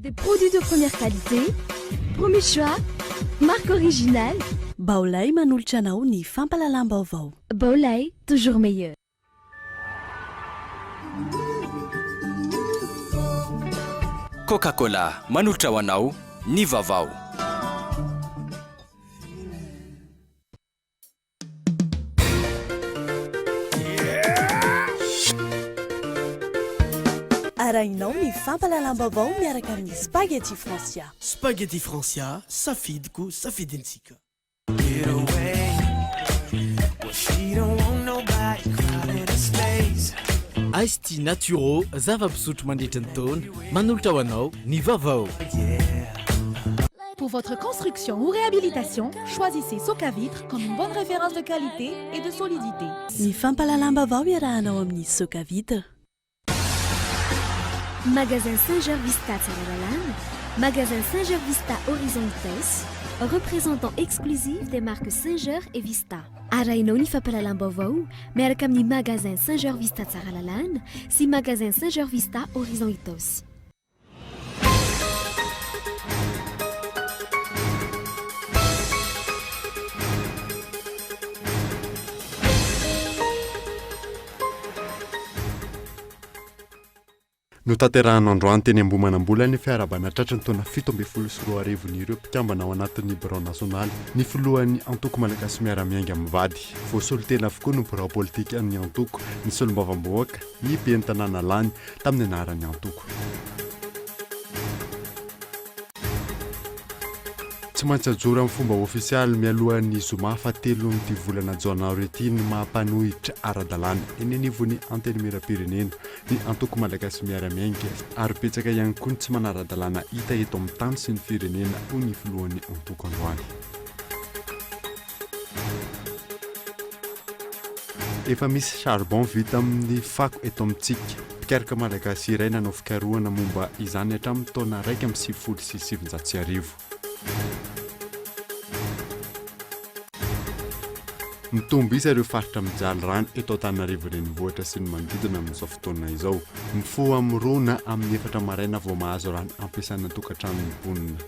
Des produits de première qualité, premier choix, marque originale. Baolai manolotra anao ny fampahalalam-baovao. Baolai, toujours meilleur. Coca Cola manolotra ho anao ny vaovao. Arahinao ny fampahalalam-baovao miaraka amin'ny Spaghetti Francia. Spaghetti Francia, safidiko, safidintsika. Ice Tea Naturo, zava-pisotro mandritra ny taona, manolotra ho anao ny vaovao. Pour votre construction ou réhabilitation, choisissez Socavitre comme une bonne référence de qualité et de solidité. Ny fampahalalam-baovao iarahanao amin'ny Socavitre. Magasin Singer Vista Tsaralalàna, Magasin Singer Vista Horizon Itaosy, représentant exclusif des marques Singer et Vista. Arahinao ny fampahalalam-baovao miaraka amin'ny Magasin Singer Vista Tsaralalàna sy Magasin Singer Vista Horizon Itaosy. Notanterahina androany teny Ambohimanambola ny fiarahabana tratry ny taona 2017 ny ireo mpikambana ao anatin'ny birao nasionaly ny filohan'ny antoko Malagasy Miara-Miainga mivady. Voasolo tena avokoa ny birao politikan'ny antoko, ny solombavambahoaka, ny ben'ny tanàna lany tamin'ny anaran'ny antoko. Tsy maintsy ajoro amin'ny fomba ofisialy mialohan'ny zoma fahatelon'ity volana janoary ity ny maha mpanohitra ara-dalàna eny anivon'ny Antenimierampirenena ny antoko Malagasy Miara-Miainga ary betsaka ihany koa ny tsy manara-dalàna hita eto amin'ny tany sy ny firenena hoy ny filohan'ny antoko androany. Efa misy charbon vita amin'ny fako eto amintsika. Mpikaroka malagasy iray nanao fikarohana momba izany hatramin'ny taona 1991. Mitombo isa ireo faritra mijaly rano eto Antananarivo Renivohitra sy ny manodidina amin'izao fotoana izao. Mifoha amin'ny roa na amin'ny efatra maraina vao mahazo rano ampiasaina an-tokantrano ny mponina.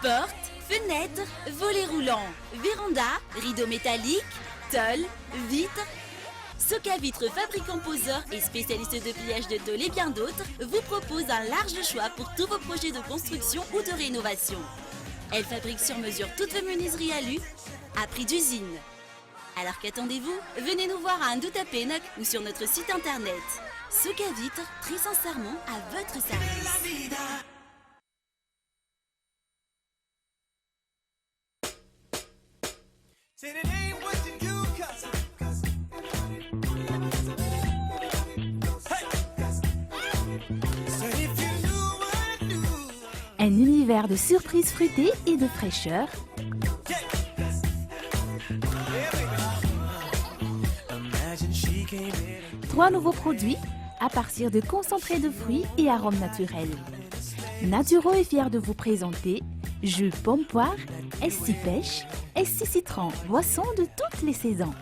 Porte, fenêtre, volet roulant, véranda, rideau métallique, tôle, vitre. Socavitre, fabricant poseur et spécialiste de pliage de tôle et bien d'autres, vous propose un large choix pour tous vos projets de construction ou de rénovation. Elle fabrique sur mesure toutes vos menuiseries alu à prix d'usine. Alors qu'attendez-vous? Venez nous voir à Andohatapenaka ou sur notre site internet. Socavitre, très sincèrement à votre service. Un univers de surprises fruitées et de fraîcheur. Trois nouveaux produits à partir de concentrés de fruits et arômes naturels. Naturo est fier de vous présenter jus pomme poire, SC pêche, SC citron, boisson de toutes les saisons.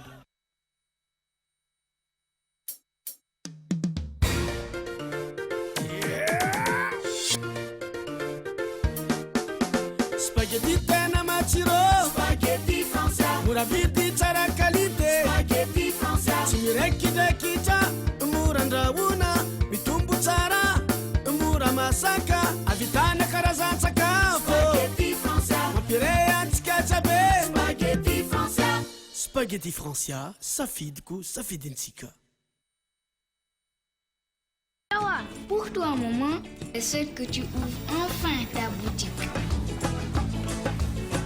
Spaghetti tena matsiro. Spaghetti Francia. Mora vidy tsara qualité. Spaghetti Francia. Tsy miraikidrakitra, mora andrahoina, mitombo tsara, mora masaka, ahavitana karazan-tsakafo. Spaghetti Francia. Mampiray antsika jiaby. Spaghetti Francia. Spaghetti Francia, safidiko, safidintsika. Pour toi, maman, je souhaite que tu ouvres enfin ta boutique.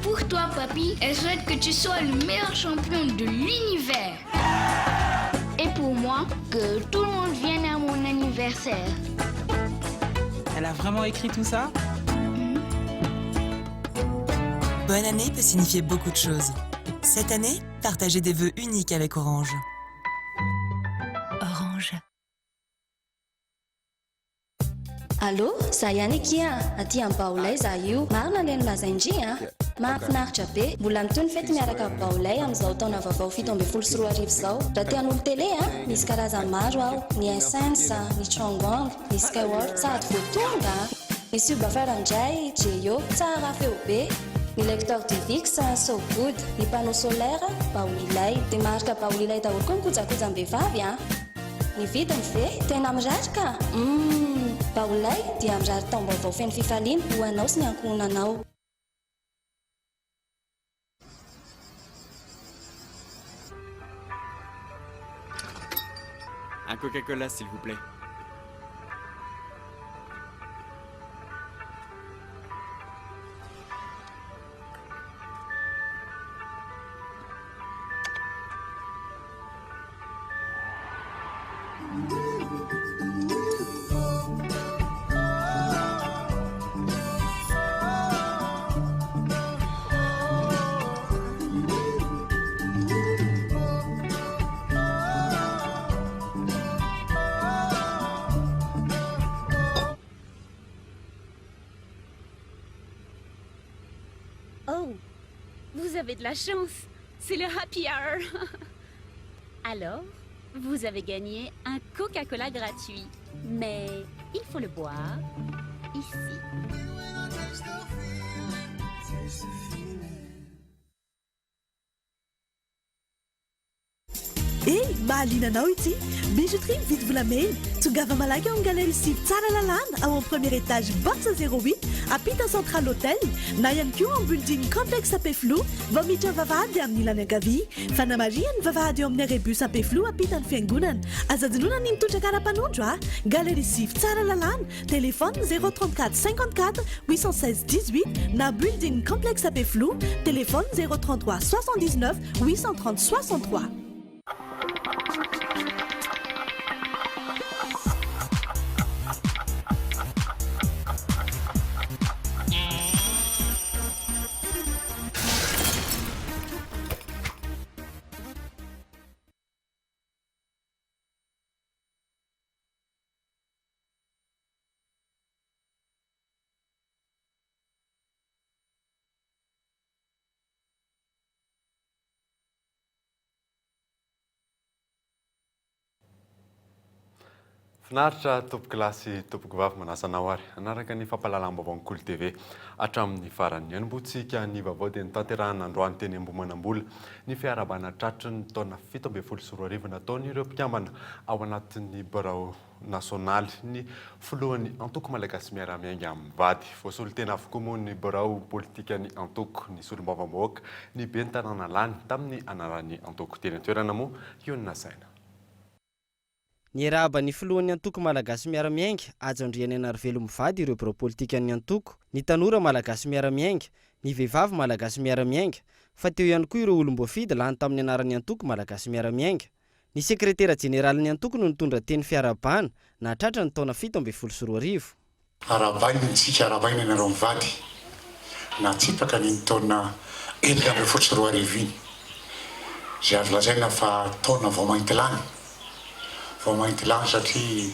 Pour toi, papy, je souhaite que tu sois le meilleur champion de l'univers. Et pour moi, que tout le monde vienne à mon anniversaire. Elle a vraiment écrit tout ça Bonne année peut signifier beaucoup de choses. Cette année, partagez des vœux uniques avec Orange. Orange. Allô, za ihany akia a! Aty amin'ny Baolai za io. Marina ilay nolazain-dry a! Mahafinaritra be! Mbola mitohy ny fety miaraka amin'ny Baolai amin'izao taona vaovao 2017 izao. Raha te hanolo télé a! Misy karazany maro ao, ny Hisense, ny Changwang, ny Skyworth sady vao tonga a! Ny subwoofer indray Jeyo, tsara feo be! Ny lecteur DivX, So Good, ny panneau solaire, Baolilay. Dia marika Baolilay daholo koa ny kojakojam-behivavy a! Ny vidiny ve? Tena mirary ka! Humm! Baolay dia mirary taom-baovao feno fifaliana ho anao sy ny ankohonanao. Un Coca-Cola s'il vous plaît. Oh, vous avez de la chance, c'est le happy hour. Alors, vous avez gagné un Coca-Cola gratuit. Mais il faut le boire ici. Eny, mahaliana anao ity! Bijouterie mividy volamena. Tongava malaky ao amin'ny Galerie Sivy Tsaralalàna, ao amin'ny premier étage box 08, ampita Central Hotel, na ihany koa ao amin'ny building Complexe Ampefiloha, vao miditra ny vavahady amin'ny ilany ankavia. Fanamarihana, ny vavahady eo amin'ny arrêt bus Ampefiloha ampitan'ny fiangonana. Aza adinoina ny mitondra kara-panondro a! Galerie Sivy Tsaralalàna, téléphone 034 54 816 18 na building Complexe Ampefiloha, téléphone 033 79 830 63. Finaritra tompokolahy sy tompokovavy manasa anao ary hanaraka ny fampahalalam-baovaon'ny Kolo TV hatramin'ny farany. Ny hanombohantsika ny vaovao dia notanterahina androany teny Ambohimanambola ny fiarahabana tratry ny taona 2017 nataon'ireo mpikambana ao anatin'ny birao nasionaly ny filohan'ny antoko Malagasy Miara-Miainga mivady. Voasolo tena avokoa moa ny birao politikan'ny antoko, ny solombavambahoaka, ny ben'ny tanàna lany tamin'ny anaran'ny antoko teny an-toerana moa io no nasaina. Niarahaba ny filohan'ny antoko Malagasy Miara-Miainga, Hajo Andrianainarivelo mivady ireo birao politikan'ny antoko, ny tanora Malagasy Miara-Miainga, ny vehivavy Malagasy Miara-Miainga, fa teo ihany koa ireo olom-boafidy lany tamin'ny anaran'ny antoko Malagasy Miara-Miainga. Ny sekretera jeneralin'ny antoko no nitondra teny fiarahabana nahatratra ny taona 2017. Arahabaina isika, arahabaina ianareo mivady nahatsipaka an'iny taona 2016 iny, izay azo lazaina fa taona vao mainty lany, vao mainty lany satria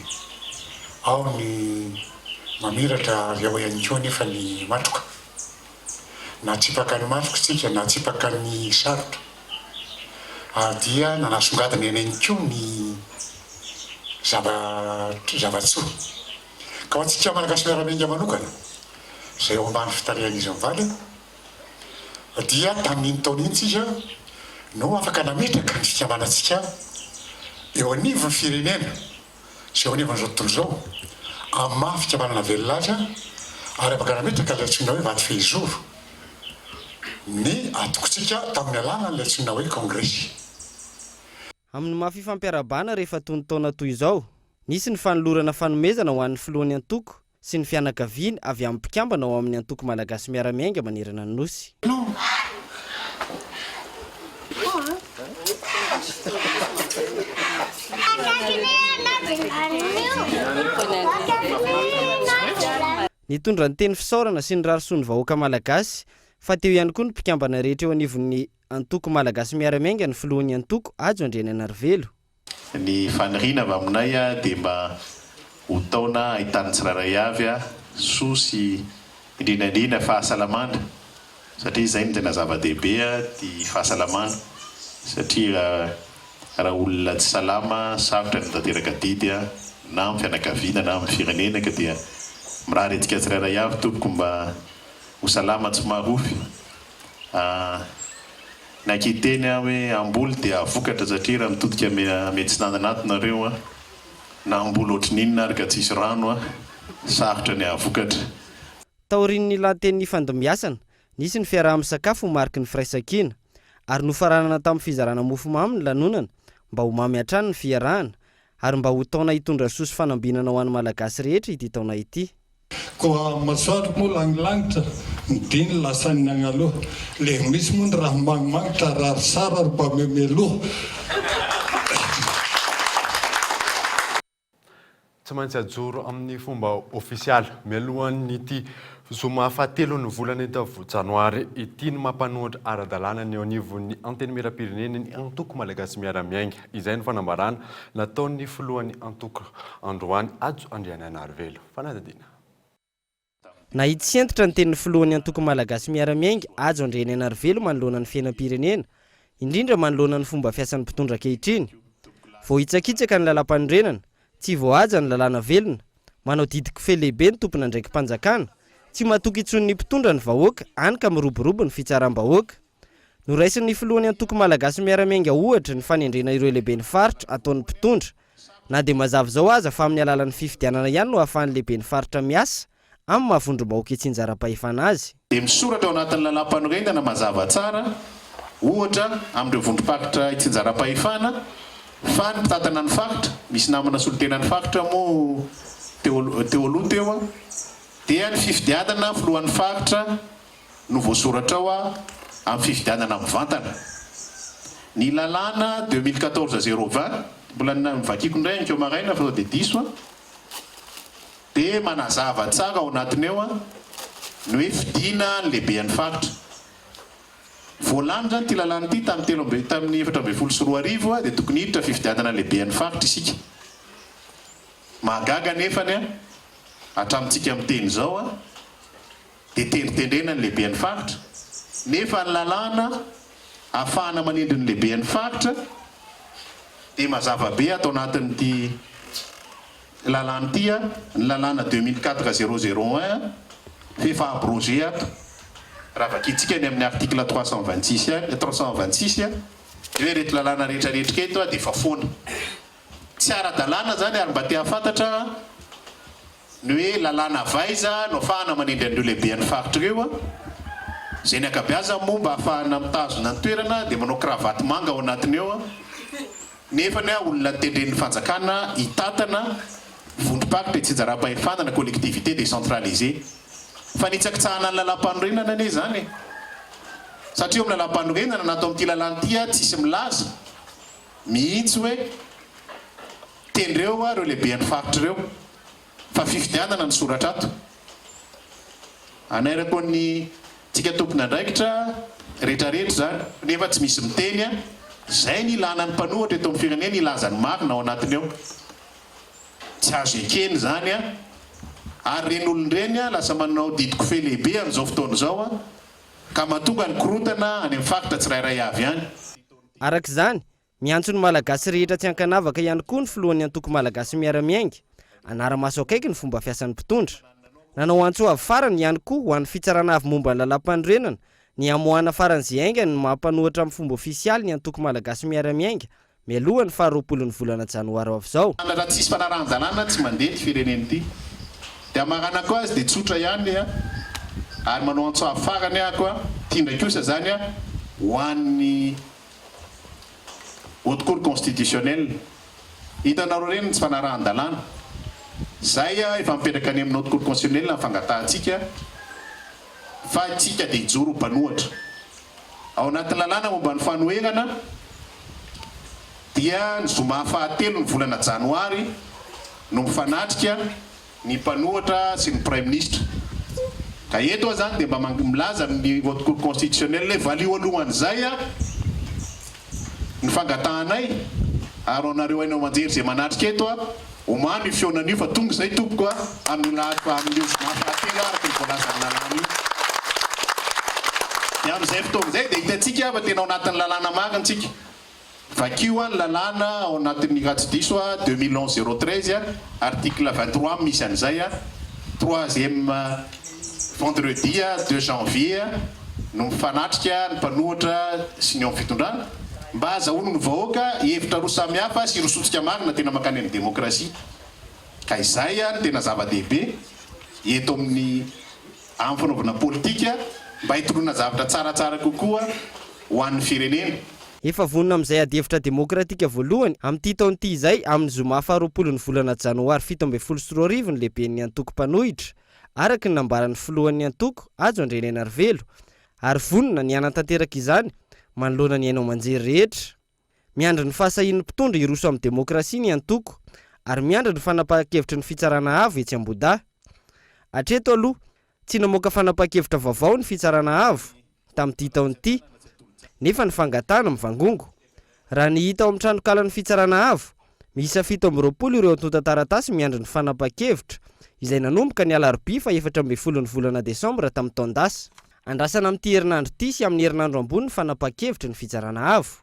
ao ny mamiratra ary ao ihany koa anefa ny matroka. Nahatsipaka ny matroka isika, nahatsipaka ny sarotra. Ary dia nanasongadina ihany koa ny zava-tsoa. Ka ho antsika Malagasy miara-miainga manokana, izay eo ambany fitarihan'izy mivady, dia tamin'iny taona iny tsika no afaka nametraka ny fikambanantsika eo anivon'ny firenena sy eo anivon'izao tontolo izao amin'ny maha fikambanana velona azy ary afaka nametraka ilay antsoina hoe vato fehizoro ny antokontsika tamin'ny alalan'ilay antsoina hoe kongresy. Amin'ny maha fifampiarahabana rehefa tonon-taona toy izao, nisy ny fanolorana fanomezana ho an'ny filohan'ny antoko sy ny fianakaviany avy amin'ny mpikambana ao amin'ny antoko Malagasy Miara-Miainga manerana ny Nosy. Nitondra ny teny fisaorana sy nirary soa ny vahoaka malagasy fa teo ihany koa ny mpikambana rehetra eo anivon'ny antoko Malagasy Miara-Miainga ny filohan'ny antoko Hajo Andrianainarivelo. Ny faniriana avy aminay dia mba ho taona ahitan'ny tsirairay avy soa sy indrindra indrindra fahasalamana satria izay no tena zava-dehibe ty fahasalamana satria raha olona tsy salama sarotra ny tanteraka adidy na amin'ny fianakaviana na amin'ny firenena ka dia mirary antsika tsirairay avy tompoko mba ho salama tsy marofy Ny ankiteny aho hoe hamboly dia hahavokatra satria raha mitodika miatsinanana ato nareo an, na hamboly ohatry ny inona ary ka tsisy rano an, sarotra ny hahavokatra. Taorian'ny lahateny nifandimbiasana, nisy ny fiaraha-misakafo ho mariky ny firaisankina, ary nofaranana tamin'ny fizarana mofomamy ny lanonana mba ho mamy hatrany ny fiarahana, ary mba ho taona hitondra soa sy fanambinana ho an'ny Malagasy rehetra ity taona ity. Koa masoandro moa lagnilagnitra, ny diny lasan'ny agnaloha. Le misy moa ny raha magnimagnitra, rary sara ry mba memeloha. Tsy maintsy ajoro amin'ny fomba ofisialy mialohan'ity zoma fahatelon'ny volana janoary ity ny mampanohitra ara-dalàna ny eo anivon'ny Antenimierampirenena ny antoko Malagasy Miara-Miainga. Izay no fanambarana nataon'ny filohan'ny antoko androany, Hajo Andrianainarivelo. Fanadihadiana. Nahitsy sy hentitra ny tenin'ny filohan'ny antoko Malagasy Miara-Miainga, Hajo Andrianainarivelo manoloana ny fiainam-pirenena, indrindra manoloana ny fomba fiasan'ny mpitondra ankehitriny. Voahitsakitsaka ny lalàmpanorenana, tsy voahaja ny lalàna velona, manao didy kofehy lehibe ny tompon'andraiki-panjakana, tsy matoky intsony ny mpitondra ny vahoaka, hany ka miroborobo ny fitsaram-bahoaka. Noraisin'ny filohan'ny antoko Malagasy Miara-Miainga ohatra ny fanendrena ireo lehiben'ny faritra ataon'ny mpitondra, na dia mazava izao aza fa amin'ny alalan'ny fifidianana ihany no ahafahan'ny lehiben'ny faritra miasa amin'ny maha vondrom-bahoaka itsinjaram-pahefana azy. Dia misoratra ao anatin'ny lalàmpanorenana mazava tsara, ohatra, amin'ireo vondrom-paritra itsinjaram-pahefana, fa ny mpitantana ny faritra, misy namana solontenan'ny faritra moa teo teo aloha teo, dia ny fifidianana filohan'ny faritra, no voasoratra ao amin'ny fifidianana mivantana. Ny lalàna 2014 020, mbola novakiako indray anikeo maraina fa sao dia diso aho, dia manazava tsara ao anatiny ao ny hoe fidiana ny lehibean'ny faritra. Voalany izany ity lalàna ity tamin'ny telo amby tamin'ny 2014 dia tokony hiditra fifidianana lehibean'ny faritra isika. Mahagaga anefany hatramintsika miteny izao, dia tendritendrena ny lehiben'ny faritra, nefa ny lalàna ahafahana manendry ny lehiben'ny faritra dia mazava be ato anatin'ity lalàna ity, ny lalàna 2004 001 fa efa abrogé ato, raha vakintsika ny amin'ny article 326 any, 326 dia hoe ireto lalàna rehetra rehetra ireto dia efa foana. Tsy ara-dalàna izany ary mba te hahafantatra aho. Ny hoe lalàna avy aiza no afahana manendry an'ireo lehibean'ny faritra ireo an? Izay ny ankabeazany moa mba afahana mitazona ny toerana dia manao cravate manga ao anatiny ao an! Nefa ny olona tendren'ny fanjakana hitantana vondrom-paritra itsinjaram-pahefana na collectivité décentralisée. Fanitsakitsahana ny lalàmpanorenana anie izany e! Satria eo amin'ny lalàmpanorenana na ato amin'ity lalàna ity an tsisy milaza mihitsy hoe Tendreo hoa ireo lehibean'ny faritra ireo fa fifidianana no soratra ato. Anairako ny tsika tompon'andraikitra retraretra izany nefa tsy misy miteny a! Zay ny ilana ny mpanohatra eto amin'ny firenena hilaza ny marina ao anatiny ao. Tsy azo ekena izany a! Ary ireny olona ireny a lasa manao didikofehy lehibe amin'izao fotoana izao a! Ka mahatonga ny korontana any amin'ny faritra tsirairay avy any. Araka izany, Miantso ny Malagasy rehetra tsy ankanavaka ihany koa ny filohan'ny antoko Malagasy Miara-Miainga, hanara-maso akaiky ny fomba fiasan'ny mpitondra. Nanao antso avo farany ihany koa ho an'ny fitsarana avo momba ny lalàmpanorenana ny hamoahana faran'izay haingana ny maha mpanohatra amin'ny fomba ofisialy ny antoko Malagasy Miara-Miainga mialoha ny faha roapolon'ny volana janoary ho avy izao. Raha tsisy fanarahan-dalàna tsy mandeha ity firenena ity. Dia hamaranako azy dia tsotra ihany a, ary manao antso avo farany ahako a, ity indray kosa izany a, ho an'ny. Haute cour constitutionnelle. Hitanareo ireny ny tsy fanarahan-dalàna. Zay efa mipetraka any amin'ny haute cour constitutionnelle ny fangatahantsika fa tsika dia hijoro ho mpanohatra. Ao anatin'ny lalàna momba ny fanoherana dia ny zoma fahatelo ny volana janoary no mifanatrika ny mpanohatra sy ny praiminisitra. Ka eto aho izany dia mba milaza amin'ny Haute Cour Constitutionnelle hoe valio alohan'izay ny fangatahanay ary ho anareo haino aman-jery izay manatrika eto, omano io fihaonana io fa tonga izay tompoko amin'io lahady faha amin'io zoma fahatelo araka ny voalazan'ny lalàna io. Dia amin'izay fotoana izay dia hitantsika fa tena ao anatin'ny lalàna marina isika. Vakio ny lalàna ao anatin'ny raha tsy diso aho 2011 013 article 23 misy an'izay troisième vendredi 2 janvier no mifanatrika ny mpanohitra sy ny ao amin'ny fitondrana mba azahoany ny vahoaka hevitra roa samihafa sy rosotsika marina tena mankany amin'ny demokrasia ka izay no tena zava-dehibe eto amin'ny amin'ny fanaovana politika mba hitolona zavatra tsaratsara kokoa ho an'ny firenena. Efa vonona amin'izay adihevitra demokratika voalohany amin'ity taona ity izay amin'ny zoma faharoapolo ny volana janoary 2017 ny lehiben'ny antoko mpanohitra, araka ny nambaran'ny filohan'ny antoko, Hajo Andrianainarivelo, ary vonona ny hanatanteraka izany manoloana ny haino aman-jery rehetra. Miandry ny fahasahian'ny mpitondra hiroso amin'ny demokrasia ny antoko ary miandry ny fanapahan-kevitry ny Fitsarana Avo etsy Ambohidahy. Hatreto aloha, tsy namoaka fanapahan-kevitra vaovao ny Fitsarana Avo tamin'ity taona ity, nefa ny fangatahana mivangongo. Raha ny hita ao amin'ny tranonkalan'ny Fitsarana Avo, miisa 27 ireo antontan-taratasy miandry ny fanapahan-kevitra, izay nanomboka ny alarobia faha-14 ny volana desambra tamin'ny taon-dasa. Andrasana amin'ity herinandro ity sy amin'ny herinandro ambony ny fanapahan-kevitry ny Fitsarana Avo.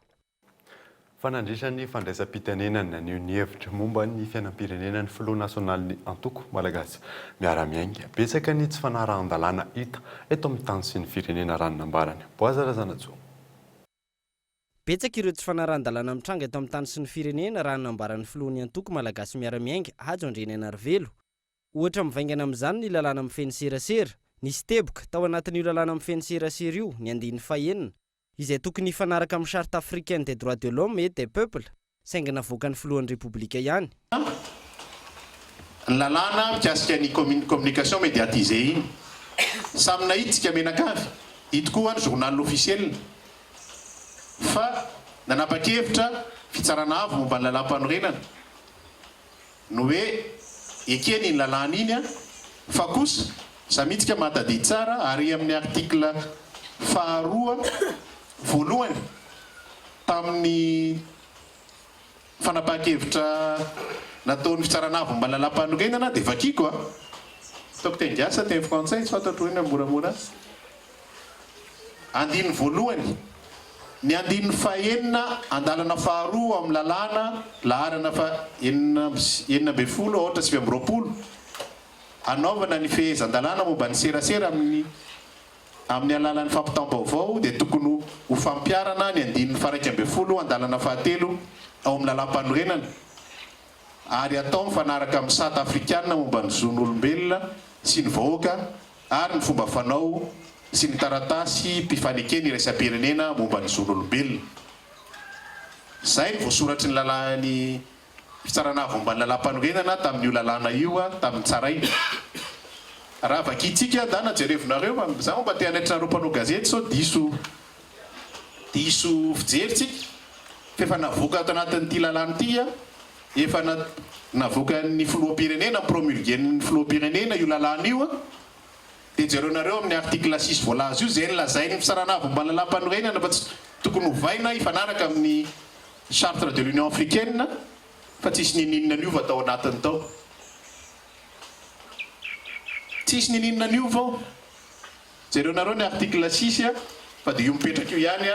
Fa nandritra ny fandraisam-pitenenana naneho ny hevitra momba ny fiainam-pirenena ny filoha nasionalin'ny antoko Malagasy Miara-Miainga. Betsaka ny tsy fanarahan-dalàna hita eto amin'ny tany sy ny firenena raha ny nambarany. Boaza Razanatsoa. Betsaka ireo tsy fanarahan-dalàna mitranga eto amin'ny tany sy ny firenena raha ny nambaran'ny filohan'ny antoko Malagasy Miara-Miainga, Hajo Andrianainarivelo. Ohatra mivaingana amin'izany ny lalàna mifehy ny serasera. Nisy teboka, tao anatin'io lalàna mifehy ny serasera io, ny andininy fahenina, izay tokony hifanaraka amin'ny Charte africaine des droits de l'homme et des peuples, saingy navoakan'ny filohan'ny Repoblika ihany. Ny lalàna mikasika ny communication médiatisée iny, samy nahitsika menakavy, ito koa ny journal officiel, fa nanapa-kevitra fitsarana avo momba ny lalàm-panorenana, Ny hoe ekena iny lalàna iny fa kosa samitsika mahatadidy tsara ary amin'ny article faharoa voalohany tamin'ny fanapahan-kevitra nataon'ny fitsarana avo momba ny lalàm-panorenana dia vakiko a! Ataoko teny gasy sa teny frantsay tsy fantatro hoe inona moramora azy. Andininy voalohany, Ny andininy fahenina andalana faharoa ao amin'ny lalàna laharana faha 16 aotra 29 anaovana ny fehezan-dalàna momba ny serasera amin'ny amin'ny alalan'ny fampitam-baovao dia tokony ho fampiharana ny andininy faha 11 andalana fahatelo ao amin'ny lalàmpanorenana ary atao mifanaraka amin'ny sata afrikana momba ny zon'olombelona sy ny vahoaka ary ny fomba fanao sy ny taratasy mpifanekena iraisam-pirenena momba ny zon'olombelona. Izay no voasoratry ny lalàn'ny Fitsarana Avo momba ny Lalàmpanorenana tamin'io lalàna io tamin'ny tsaraina. Raha vakintsika, ndana jerevonareo fa za moa mba te hanaitra anareo mpanao gazety sao diso diso fijery tsika fa efa navoaka ato anatin'ity lalàna ity Efa navoakan'ny filoham-pirenena, promulguer-n'ny filoham-pirenena io lalàna io, dia jereonareo amin'ny article six voalaza io, izay nolazain'ny fitsarana avo momba ny lalàm-panorenana fa tsy tokony hovaina hifanaraka amin'ny charte de l'union africaine fa tsisy ninininona niova tao anatiny tao. Tsisy ninininona niova ao. Jereonareo ny article six fa dia io mipetraka io ihany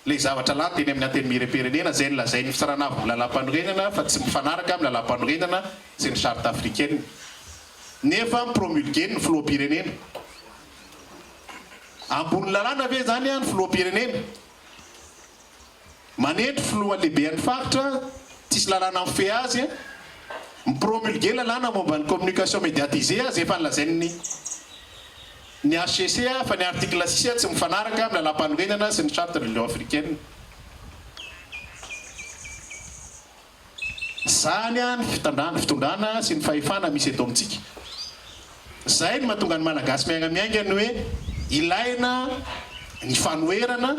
ilay zavatra lany teny amin'ny Antenimierampirenena izay nolazain'ny Fitsarana Avo amin'ny Lalàmpanorenana fa tsy mifanaraka amin'ny Lalàmpanorenana sy ny Charte africaine. Nefa mi-promulguer ny Filoham-pirenena. Ambony lalàna ve izany ny Filoham-pirenena? Manendry filoha lehiben'ny faritra, tsisy lalàna mifehy azy, mi-promulguer lalàna momba ny communication médiatisée izay efa nolazain'ny ny HCC fa ny article six tsy mifanaraka amin'ny lalàmpanorenana sy ny charte de l'Union africaine. Izany ny fitandrana, fitondrana sy ny fahefana misy eto amintsika. Izay no mahatonga ny Malagasy miainga miainga ny hoe ilaina ny fanoherana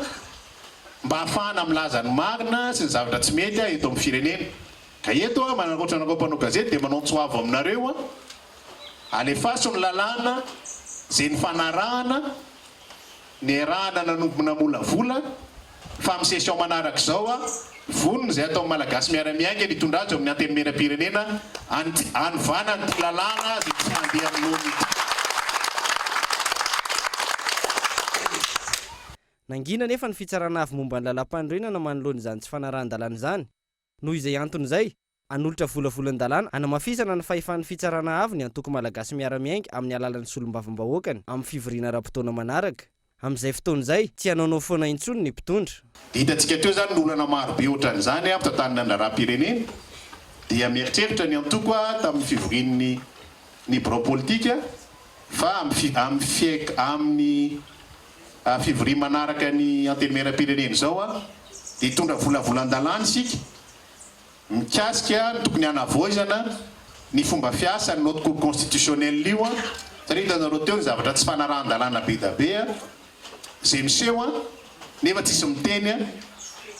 mba hahafahana milaza ny marina sy ny zavatra tsy mety eto amin'ny firenena. Ka eto aho manararaotra anareo mpanao gazety dia manao antso avo aminareo aho. Alefaso ny lalàna izay nifanarahana, niarahana nanomboka namolavola fa amin'ny session manaraka izao a, vonona izay ataon'ny Malagasy miara-miainga ny hitondra azy eo amin'ny Antenimierampirenena hanovana an'ity lalàna izay tsy mandeha amin'ny laoniny ity. Nangina anefa ny Fitsarana Avo momba ny Lalàmpanorenana manoloana izany tsy fanarahan-dalàna izany. Noho izay antony izay, hanolotra volavolan-dalàna hanamafisana ny fahefan'ny Fitsarana Avo ny Antoko Malagasy Miara-Miainga amin'ny alalan'ny solombavambahoakany amin'ny fivoriana ara-potoana manaraka. Amin'izay fotoana izay, tsy hanaonao foana intsony ny mpitondra. Dia hitantsika teo izany ny olana maro be ohatran'izany ampitantanina ny raharaham-pirenena. Dia mieritreritra ny antoko tamin'ny fivorian'ny ny birao politika fa amin'ny amin'ny amin'ny fivoriana manaraka ny Antenimierampirenena izao dia hitondra volavolan-dalàna isika mikasika ny tokony hanavaozana ny fomba fiasa ny haute cour constitutionnelle io satria hitanareo teo ny zavatra tsy fanarahan-dalàna be da be izay miseho nefa tsisy miteny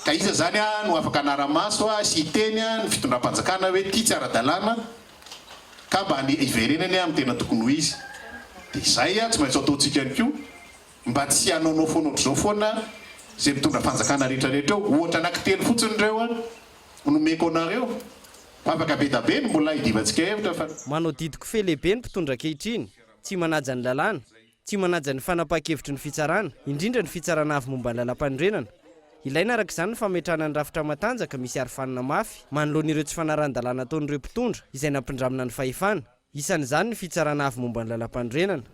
ka iza izany no afaka hanara-maso sy hiteny ny fitondram-panjakana hoe ity tsy ara-dalàna ka mba hiverenany amin'ny tena tokony ho izy. Dia izay tsy maintsy ataontsika ihany koa mba tsy hanaonao foana ohatr'izao foana izay mitondra fanjakana rehetra rehetra eo. Ohatra anankitelo fotsiny ireo no nomeko anareo fa afaka be da be no mbola hidivantsika hevitra fa. Manao didy kofehy lehibe ny mpitondra ankehitriny, tsy manaja ny lalàna, Tsy manaja ny fanapahan-kevitry ny fitsarana, indrindra ny fitsarana avo momba ny lalàmpanorenana. Ilaina araka izany ny fametrahana ny rafitra matanjaka misy arofanina mafy manoloana ireo tsy fanarahan-dalàna ataon'ireo mpitondra izay nampindramina ny fahefana. Isan'izany ny fitsarana avo momba ny lalàmpanorenana.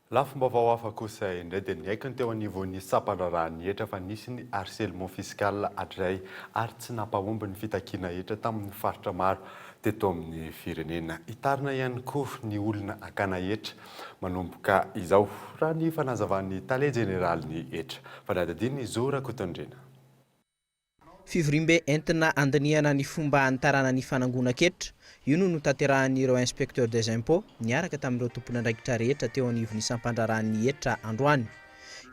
Lafim-baovao hafa kosa indray dia niaiky ny teo anivon'ny sampan-draharahan'ny hetra fa nisy ny harcèlement fiscal hatrizay ary tsy nampahomby ny fitakiana hetra tamin'ny faritra maro teto amin'ny firenena. Hitarina ihany koa ny olona hakana hetra manomboka izao, raha ny fanazavan'ny tale jeneralin'ny hetra. Fanadihadian'i Zo Rakotondriana. Fivoriambe entina handinihana ny fomba hanitarana ny fanangonan-ketra. Io no notanterahan'ireo Inspecteurs des Impôts niaraka tamin'ireo tompon'andraikitra rehetra teo anivon'ny sampandraharahan'ny hetra androany.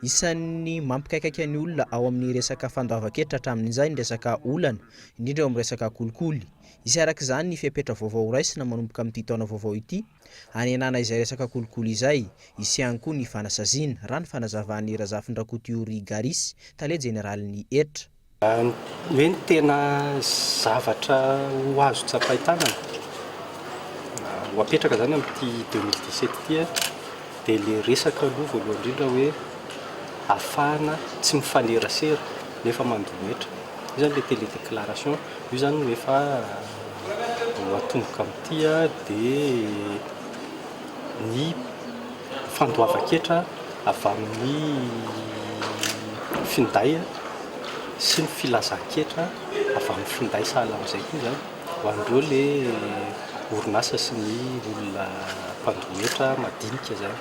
Isan'ny mampikaikaika ny olona ao amin'ny resaka fandoavan-ketra hatramin'izay ny resaka olana, indrindra eo amin'ny resaka kolikoly. Hisy araka izany ny fepetra vaovao horaisina manomboka amin'ity taona vaovao ity, hanenana izay resaka kolikoly izay. Hisy ihany koa ny fanasaziana, raha ny fanazavan'i Razafindrakoto Youri Garis, tale jeneralin'ny hetra. Ny hoe ny tena zavatra ho azo tsapain-tanana, ho apetraka izany amin'ity 2017 ity dia ilay resaka aloha voalohany indrindra hoe ahafahana tsy mifanerasera nefa mandoa hetra. Io izany ilay télédéclaration. Io izany no efa ho atomboka amin'ity dia ny fandoavan-ketra avy amin'ny finday sy ny filazan-ketra avy amin'ny finday sahala amin'izay koa izany ho an'ireo ilay orinasa sy ny olona mpandoa hetra madinika izany.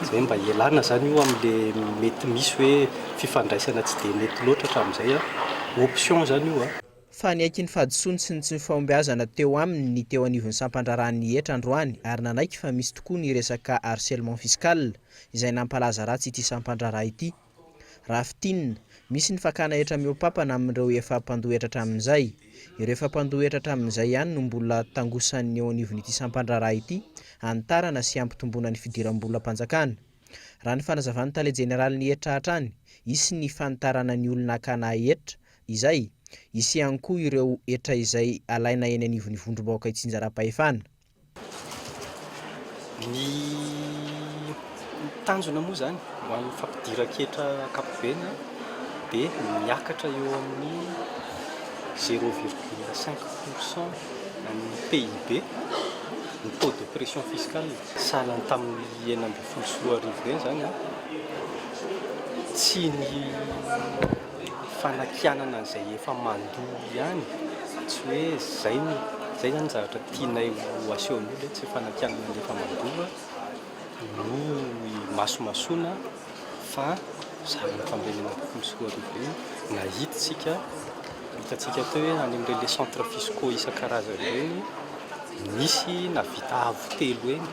Izay mba hialana izany io amin'ilay mety misy hoe fifandraisana tsy dia nety loatra hatramin'izay an. Option izany io an. Fa niaiky ny fahadisoany sy ny tsy fahombiazana teo aminy ny teo anivon'ny sampandraharahan'ny hetra androany ary nanaiky fa misy tokoa ny resaka harcèlement fiscal izay nampalaza ratsy ity sampandraharaha ity. Raha fintinina, misy ny fakana hetra mihoa-papana amin'ireo efa mpandoa hetra hatramin'izay. Ireo efa mpandoa hetra hatramin'izay ihany no mbola tangosan'ny eo anivon'ity sampan-draharaha ity hanitarana sy hampitomboana ny fidiram-bolam-panjakana. Raha ny fanazavan'ny tale jeneralin'ny hetra hatrany, hisy ny fanitarana ny olona hakana hetra izay, hisy ihany koa ireo hetra izay alaina eny anivon'ny vondrom-bahoaka itsinjaram-pahefana. Ny tanjona moa izany ho an'ny fampidiran-ketra ankapobeny dia miakatra eo amin'ny zéro virgule cinq pour cent an'ny PIB ny taux de pression fiscale. Sahala ny tamin'ny 2016 ireny izany, tsy ny fanakianana an'izay efa mandoa ihany, tsy hoe izay no, izay izany ny zavatra tianay ho aseho ny olona hoe tsy fanakianana ny efa mandoa no imasomasoana fa zavatra tamin'ireny 2016 ireny nahita isika, hitantsika teo hoe any amin'ireny les centres fiscaux isan-karazany ireny nisy nahavita avo telo heny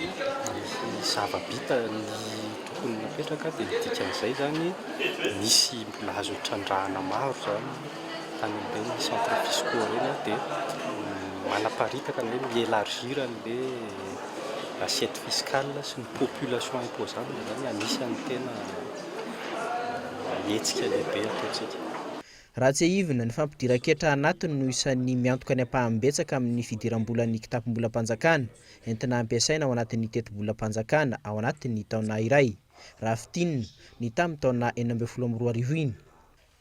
ny zava-bita ny tokony napetraka dia ny dikan'izay izany nisy mbola azo trandrahana maro izany tany amin'ireny centres fiscaux ireny dia. manaparitaka na hoe mi-élargir an'ilay assiette fiscale sy ny population imposable izany anisan'ny tena hetsika lehibe ataontsika. Raha tsiahivina, ny fampidiran-ketra anatiny no isan'ny miantoka ny ampahany betsaka amin'ny fidiram-bolan'ny kitapom-bolam-panjakana entina ampiasaina ao anatin'ny tetibolam-panjakana ao anatin'ny taona iray, raha fintinina, ny tamin'ny taona 2016 iny.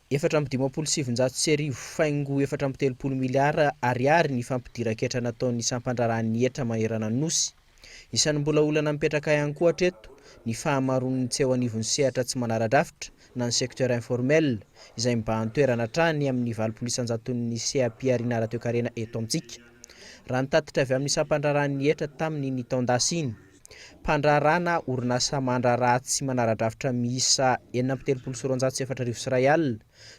1954 faingo 34 miliara ariary ny fampidiran-ketra nataon'ny sampandraharahan'ny hetra manerana ny Nosy. Isan'ny mbola olana mipetraka ihany koa hatreto ny fahamaroan'ny tsy eo anivon'ny sehatra tsy manara-drafitra na ny secteur informel izay mibahan-toerana hatrany amin'ny 80 isan-jaton'ny seha-pihariana ara-toekarena eto amintsika. Raha ny tatitra avy amin'ny sampandraharahan'ny hetra tamin'iny taon-dasa iny, mpandraharaha na orinasa mandraharaha tsy manara-drafitra miisa 236 436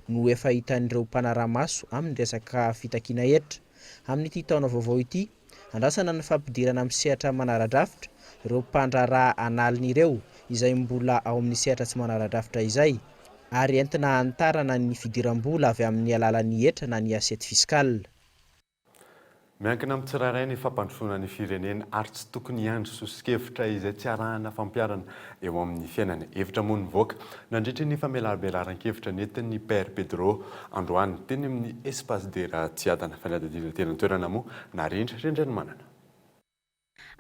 no efa hitan'ireo mpanara-maso amin'ny resaka fitakiana hetra. Amin'ity taona vaovao ity, andrasana ny fampidirana amin'ny sehatra manara-drafitra ireo mpandraharaha an'aliny ireo izay mbola ao amin'ny sehatra tsy manara-drafitra izay ary entina hanitarana ny fidiram-bola avy amin'ny alalan'ny hetra na ny assiette fiscale. Miankina amin'ny tsirairay ny fampandrosoana ny firenena ary tsy tokony hiandry soso-kevitra izay tsy arahana fampiharana eo amin'ny fiainana. Hevitra moa nivoaka nandritry ny famelabelaran-kevitra nentin'ny Père Pedro androany teny amin'ny Espace Dera Tsiadana. Fanadihadiana teny an-toerana moa narindra Rindrenimanana.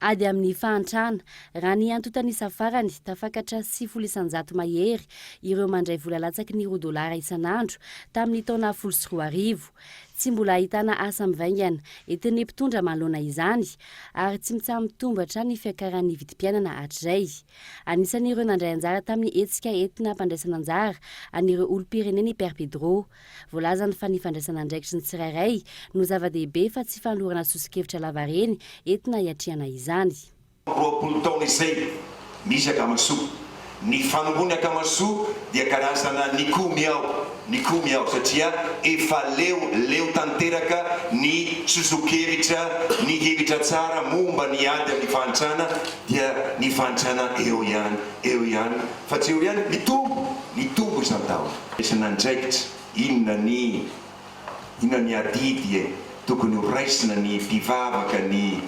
Ady amin'ny fahantrana. Raha ny antontan'isa farany, tafakatra 90% mahery ireo mandray vola latsaky ny roa dolara isan'andro tamin'ny taona 2010. Tsy mbola ahitana asa mivaingana entin'ny mpitondra manoloana izany ary tsy mitsaha-mitombo hatrany ny fiakaran'ny vidim-piainana hatrizay. Anisan'ireo nandray anjara tamin'ny hetsika entina hampandraisana anjara an'ireo olom-pirenena i Père Pedro. Voalazany fa ny fandraisana andraikitry ny tsirairay no zava-dehibe fa tsy fanolorana soso-kevitra lavareny entina hiatrehana izany. 20 taona izay misy Akamasoa. Ny fanombohan'ny Akamasoa dia karazana nikomy aho, nikomy aho satria efa leo, leo tanteraka ny soso-kevitra, ny hevitra tsara momba ny ady amin'ny fahantrana dia ny fahantrana eo ihany, eo ihany, fa tsy eo ihany, mitombo, mitombo isan-taona. Raisina andraikitra, inona ny inona ny adidy e, tokony ho raisina ny mpivavaka, ny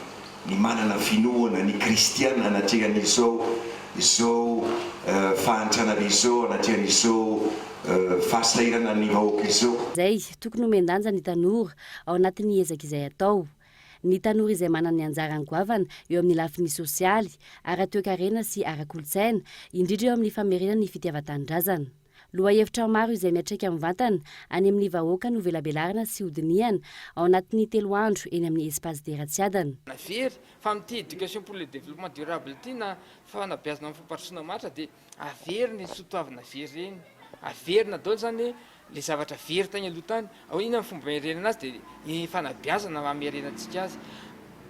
ny manana finoana, ny kristiana anatrehan'izao izao fahantrana be izao, anatrehan'izao fahasahiranan'ny vahoaka izao. Izay, tokony homen-danja ny tanora ao anatin'ny ezaka izay atao. Ny tanora izay manana ny anjarany goavana eo amin'ny lafiny sosialy, ara-toekarena sy ara-kolontsaina, indrindra eo amin'ny famerenana ny fitiavan-tanindrazana. Lohahevitra maro izay miantraika mivantana any amin'ny vahoaka no velabelarina sy hodinihana ao anatin'ny telo andro eny amin'ny Espace Dera Tsiadana. Na very, fa amin'ity éducation pour le développement durable ity na fanabeazana amin'ny fampandrosoana maharitra dia averina iny soatoavina very ireny, averina daholo izany Le zavatra very tany aloha tany, ao inona ny fomba hamerenana azy dia ny fanabeazana no hamerenantsika azy.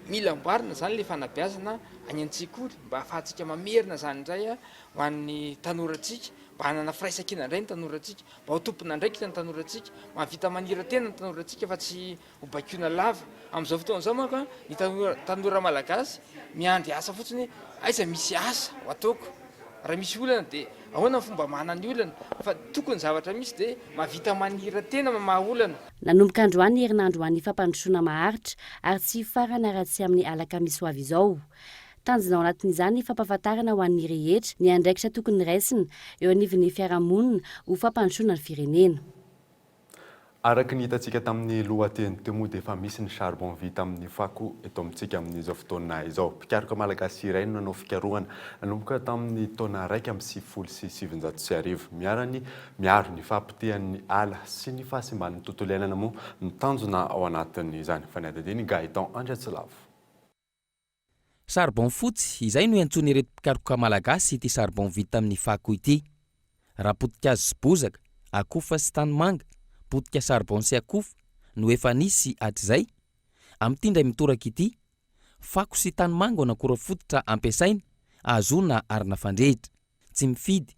Mila amboarina zany le fanabeazana any an-tsekoly mba ahafahantsika mamerina zany indray ho an'ny tanorantsika, mba hanana firaisankina indray ny tanorantsika, mba ho tompon'andraikitra ny tanorantsika, mahavita manira-tena ny tanorantsika fa tsy Ho baikoina lava. Amin'izao fotoana izao manko ny tanora tanora malagasy miandry asa fotsiny hoe aiza misy asa ho ataoko. Raha misy olana dia ahoana ny fomba hamahana ny olana fa tokony zavatra misy dia mahavita manira-tena mamaha olana. Nanomboka androany ny herinandro ho an'ny fampandrosoana maharitra ary tsy hifarana raha tsy amin'ny alakamisy ho avy izao. Tanjona ao anatin'izany ny fampahafantarana ho an'ny rehetra ny andraikitra tokony raisina eo anivon'ny fiarahamonina ho fampandrosoana ny firenena. Araka ny hitantsika tamin'ny lohateny teo moa dia efa misy ny charbon vita amin'ny fako eto amintsika amin'izao fotoana izao. Mpikaroka malagasy iray no nanao fikarohana nanomboka tamin'ny taona 1991. Miara-ny miaro ny fahapotehan'ny ala sy ny fahasimban'ny tontolo iainana moa ny tanjona ao anatin'izany. Fanadihadian'i Gaëtan Andriatsilavo. Charbon fotsy, izay no iantsoan'ireto mpikaroka malagasy ity charbon vita amin'ny fako ity. Raha potikazo sy bozaka, akofa sy tanimanga, potika charbon sy akofa no efa nisy hatrizay, amin'ity indray mitoraka ity, fako sy tanimanga no akora fototra ampiasaina ahazoana arina fandrehitra. Tsy mifidy,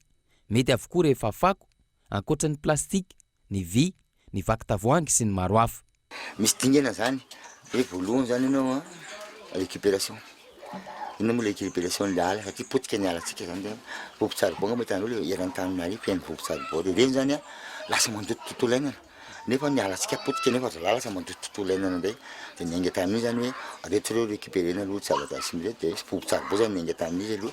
mety avokoa rehefa fako, ankoatra ny plastika, ny vy, ny vaky tavoahangy sy ny maro hafa. Misy dingana zany hoe voalohany zany ianao an récupération, inona moa le récupération le ala satria potika ny alantsika zany de vovo-tsaribao angamba hitanareo le eran'ny Antananarivo feno vovo-tsaribao de reny zany an lasa mandoto tontolo iainana. Nefa ny alantsika potika nefa zalahy lasa mandoto tontolo iainana indray. Dia niainga tamin'iny zany hoe reto ireo récupérer-na aloha tsy zavatra simba ireto dia vovo-tsaribao zany niainga tamin'izy aloha.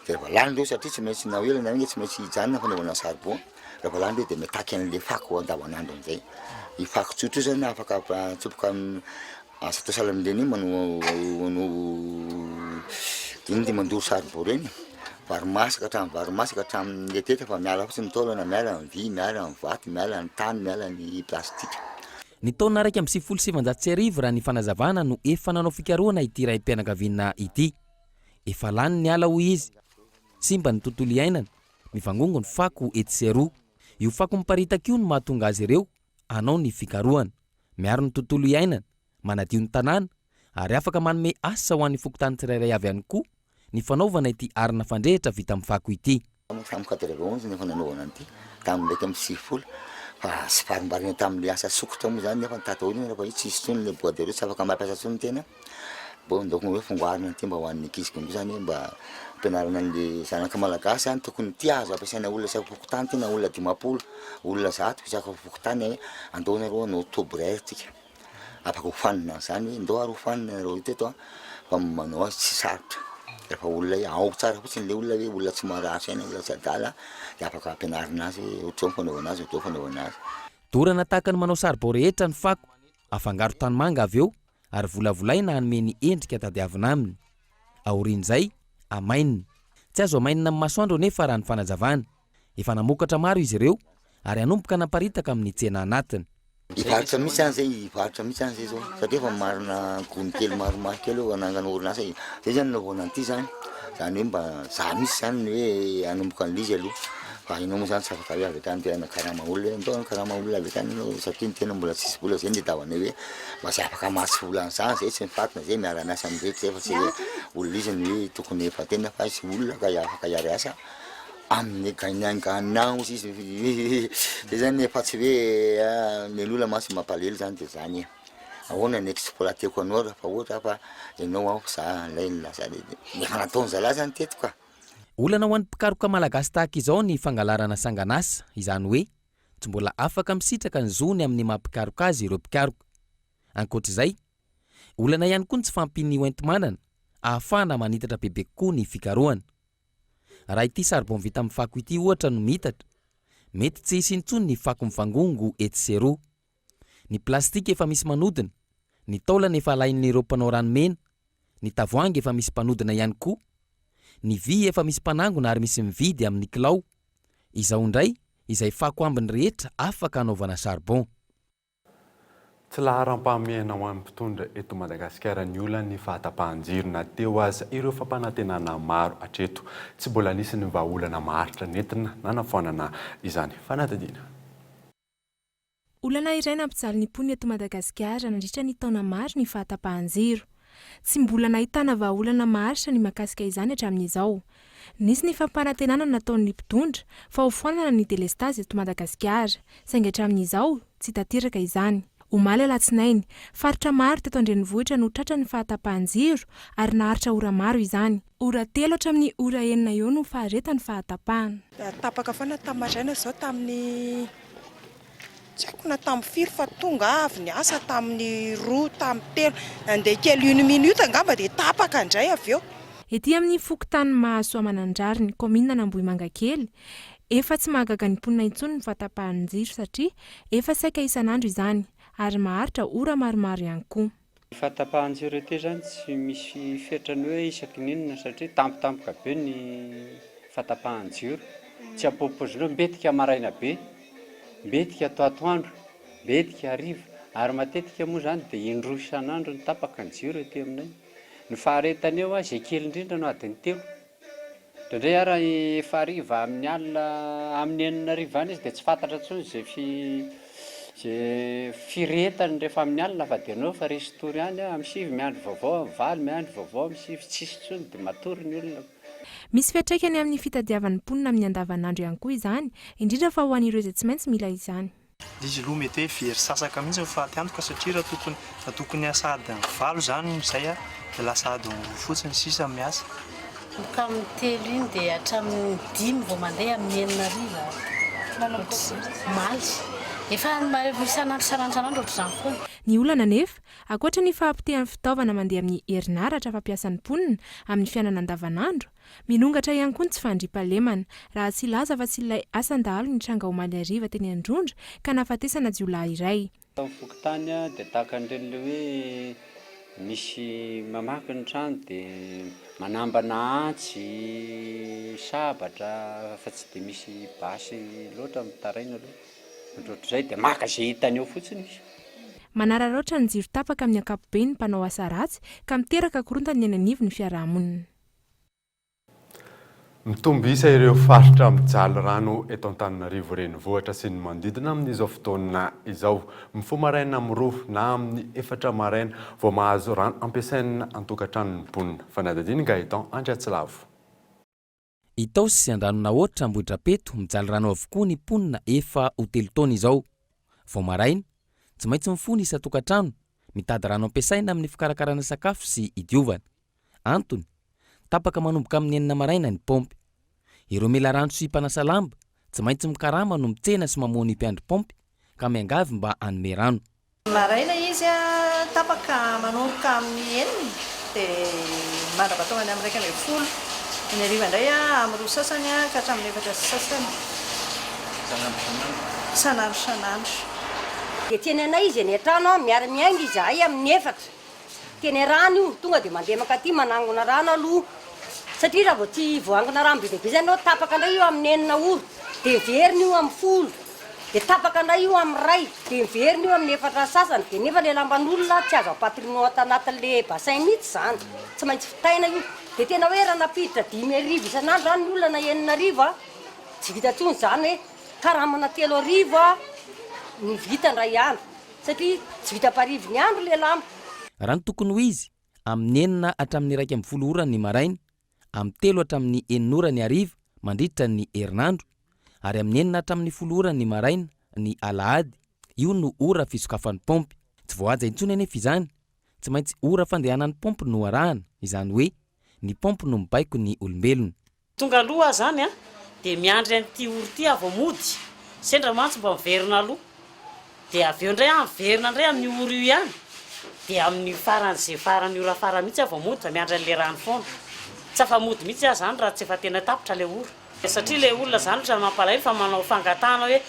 Dia rehefa lany ireo satria tsy maintsy na ho ela na ho haingana tsy maintsy hijanona ny fanaovana saribao. Rehefa lany ireo dia mitaky an'ilay fako andavanandro amin'izay. Io fako tsotra io zany afaka atsofoka amin'ny azo atao sahala amin'ireny hoe manao manao inona ity mandoro saribao ireny. Vary masaka hatramin'ny vary masaka hatramin'ny hetaheta fa miala fotsiny ny taolana, miala ny vy, miala ny vato, miala ny tany, miala ny plastika. Ny taona 1991 raha ny fanazavana no efa nanao fikarohana ity raim-pianakaviana ity. Efa lany ny ala hoy izy. Simba ny tontolo iainana, mivangongo ny fako etsy sy eroa. Io fako miparitaka io no mahatonga azy ireo hanao ny fikarohana. Miaro ny tontolo iainana, manadio ny tanàna ary afaka manome asa ho an'ny fokontany tsirairay avy ihany koa ny fanaovana ity arina fandrehitra vita amin'ny fako ity. Tamin'ny 91 no efa nanaovana an'ity, tamin'ny 91, fa tsy varimbariana tamin'ilay asa sokitra moa izany nefa tato aoriana rehefa hoe tsisy intsony ilay bois de rose tsy afaka mampiasa intsony ny tena, bon donc hoe fongarina an'ity mba ho an'ny ankizy koa izany hoe mba ampianarana an'ilay zanaka malagasy izany tokony ity azo ampiasaina olona isam-pokontany ity na olona 50, olona 100 isam-pokontany hoe andao nareo hanao taux-horaire tsika. Afaka hofanina an'izany hoe ndao ary hofanina nareo teto an, fa manao azy tsy sarotra, rehefa olona hoe ao tsara fotsiny le olona hoe olona tsy marary saina, olona tsy adala de afaka ampianarina azy hoe ohatr'izao ny fanaovana azy, ohatr'izao fanaovana azy. Dorana tahaka ny manao saribao rehetra ny fako, afangaro tanimanga avy eo ary volavolaina hanome ny endrika tadiavina aminy. Aorian'izay, amainina. Tsy azo amainina amin'ny masoandro anefa raha ny fanazavana. Efa namokatra maro izy ireo ary hanomboka naparitaka amin'ny tsena anatiny. Hivarotra mihitsy zany zay, hivarotra mihitsy zany zay zao satria efa marina gony kely maromaro kely eo hanangana orinasa e, zay zany nanaovana an'ity zany, zany hoe mba za mihitsy zany ny hoe hanomboka an'ilay izy aloha fa ianao moa zany tsy afaka hoe avy hatrany te hanakarama olona hoe ndao hanakarama olona avy hatrany ianao satria ny tena mbola tsisy vola, zay no itadiavanay hoe mba zay afaka hamatsy vola an'zany zay tsy mifatina zay miara-miasa amin'ny rehetra zay fa tsy hoe olona iza no hoe tokony efa tena fa tsy olona ka afaka hiara-hiasa. Amin'ny gagnant gagnant ozy izy zay zany efa tsy hoe ny olona mantsy mampalahelo zany de zany e, ahoana ny exploiter-ko anao rehefa ohatra fa ianao aho za lay lasa efa nataony zalahy zany teto ka. Olana ho an'ny mpikaroka malagasy tahaka izao ny fangalarana sangan'asa, izany hoe tsy mbola afaka misitraka ny zony amin'ny maha mpikaroka azy ireo mpikaroka. Ankoatra izay, olana ihany koa ny tsy fahampian'ny hoenti-manana ahafahana manitatra bebe kokoa ny fikarohana. Raha ity saribon vita amin'ny fako ity ohatra no miitatra, mety tsy hisy intsony ny fako mivangongo etsy sy eroa. Ny plastika efa misy manodina, ny taolana efa alain'ireo mpanao ranomena, ny tavoahangy efa misy mpanodina ihany koa, ny vy efa misy mpanangona ary misy mividy amin'ny kilao. Izao indray izay fako ambiny rehetra afaka hanaovana charbon. Tsy laharam-pahamehana ho an'ny mpitondra eto Madagasikara ny olan'ny fahatapahan-jiro na teo aza ireo fampanantenana maro hatreto. Tsy mbola nisy ny vahaolana maharitra nentina nanafoanana izany fanadihadiana. Olana iray nampijaly ny mponina eto Madagasikara nandritra ny taona maro ny fahatapahan-jiro. Tsy mbola nahitana vahaolana maharitra ny mahakasika izany hatramin'izao. Nisy ny fampanantenana nataon'ny mpitondra fa ho foanana ny delestazy eto Madagasikara, saingy hatramin'izao, tsy tanteraka izany. Omaly alatsinainy, faritra maro teto an-drenivohitra no tratran'ny fahatapahan-jiro ary naharitra ora maro izany. Ora telo hatramin'ny ora enina eo no faharetan'ny fahatapahana. Tapaka foana tamin'ny maraina izao tamin'ny Tsy haiko na tamin'ny firy fa tonga aho avy niasa tamin'ny roa, tamin'ny telo, nandeha kely une minute angamba dia tapaka indray avy eo. Ety amin'ny fokontany Mahasoamanandrariny, kaominina an'Ambohimangakely, efa tsy mahagaga ny mponina intsony ny fahatapahan-jiro satria efa saika isan'andro izany ary maharitra ora maromaro ihany koa. Ny fahatapahan-jiro ety izany tsy misy fetrany hoe isaky ny inona satria tampotampoka be ny fahatapahan-jiro. Tsy ampoipoizinao, mbetika maraina be, mbetika atoatoandro, mbetika hariva ary matetika moa izany dia indroa isan'andro no tapaka ny jiro ety aminay. Ny faharetany eo izay kely indrindra no adiny telo. Indraindray ara efa hariva amin'ny alina amin'ny enina hariva any izy dia tsy fantatra intsony izay fi izay firehetany rehefa amin'ny alina fa dia anao efa resy tory any amin'ny sivy miandry vaovao amin'ny valo miandry vaovao amin'ny sivy tsisy intsony dia matory ny olona. Misy fiantraikany amin'ny fitadiavan'ny mponina amin'ny andavanandro ihany koa izany, indrindra fa ho an'ireo izay tsy maintsy mila izany. Izy aloha mety hoe very sasaka mihitsy ny faty antoka satria raha tokony raha tokony hiasa adiny valo izany izay dia lasa adiny roa fotsiny sisa miasa. Tamin'ny telo iny dia hatramin'ny dimy vao mandeha amin'ny enina hariva. Omaly. Efa isan'andro isan'andro isan'andro ohatr'izany foana. Ny olana anefa, ankoatra ny fahapotehan'ny fitaovana mandeha amin'ny herinaratra fampiasan'ny mponina amin'ny fiainana andavanandro, mirongatra ihany koa ny tsy fandriampahalemana, raha tsy hilaza afa-tsy ilay asan-dahalo nitranga omaly hariva teny Androndra ka nahafatesana jiolahy iray. Tao amin'ny fokontany dia tahaka an'ireny ilay hoe misy mamaky ny trano dia manambana antsy, sabatra fa tsy dia misy basy loatra mitaraina aloha, ohatrohatr'izay dia maka izay hitany eo fotsiny izy. Manararaotra ny jiro tapaka amin'ny ankapobeny ny mpanao asa ratsy ka miteraka korontana eny anivon'ny fiarahamonina. Mitombo isa ireo faritra mijaly rano eto Antananarivo Renivohitra sy ny manodidina amin'izao fotoana izao. Mifoha maraina amin'ny roa na amin'ny efatra maraina vao mahazo rano ampiasaina an-tokantrano ny mponina. Fanadihadian'i Gaëtan Andriatsilavo. Itaosy sy Andranonahoatra Ambohidrapeto, mijaly rano avokoa ny mponina efa ho telo taona izao. Vao maraina, tsy maintsy mifoha ny isan-tokantrano, mitady rano ampiasaina amin'ny fikarakarana sakafo sy idiovana. Antony, tapaka manomboka amin'ny enina maraina ny paompy. Ireo mila rano sy mpanasa lamba, tsy maintsy mikarama no mitsena sy mamoha ny mpiandry paompy ka miangavy mba hanome rano. Maraina izy tapaka manomboka amin'ny enina dia mandrapatonga ny amin'ny 11. Ny hariva indray amin'ny roa sasany ka hatramin'ny efatra sy sasany. Isan'andro isan'andro. Dia tsenanay izy eny an-trano, miara-miainga izahay amin'ny efatra. Teny rano io, tonga dia mandeha mankaty manangona rano aloha satria raha vao tsy voaangona rano be dia be zany ianao tapaka indray io amin'ny enina ora dia miverina io amin'ny folo dia tapaka indray io amin'ny iray dia miverina io amin'ny efatra sasany dia nefa ilay lamban'olona tsy azo ampatirina ao anatin'ilay bassin mihitsy izany, tsy maintsy vitaina io dia tena hoe raha nampiditra 5000 isan'andro izany ny olona na 6000 a, tsy vita intsony izany hoe karamana 3000 a no vita indray andro. Satria tsy vita am-parivo ny andro le lamba. Raha ny tokony ho izy, amin'ny enina hatramin'ny 11 ora ny maraina, amin'ny telo hatramin'ny enina ora ny hariva mandritra ny herinandro, ary amin'ny enina hatramin'ny folo ora ny maraina ny alahady, io no ora fisokafan'ny paompy. Tsy voahaja intsony anefa izany, tsy maintsy ora fandehanan'ny paompy no arahana, izany hoe ny paompy no mibaiko ny olombelona. Tonga aloha aho zany an, dia miandry an'ity ora ity aho vao mody, sendra mantsy mba miverina aloha, dia avy eo indray aho miverina indray amin'io ora io ihany, dia amin'ny faran'izay faran'ny ora farany mihitsy aho vao mody fa miandry an'ilay rano foana, tsy afa-mody mihitsy aho zany raha tsy efa tena tapitra ilay ora. Satria ilay olona zany ohatran'ny mampalahelo fa manao fangatahana hoe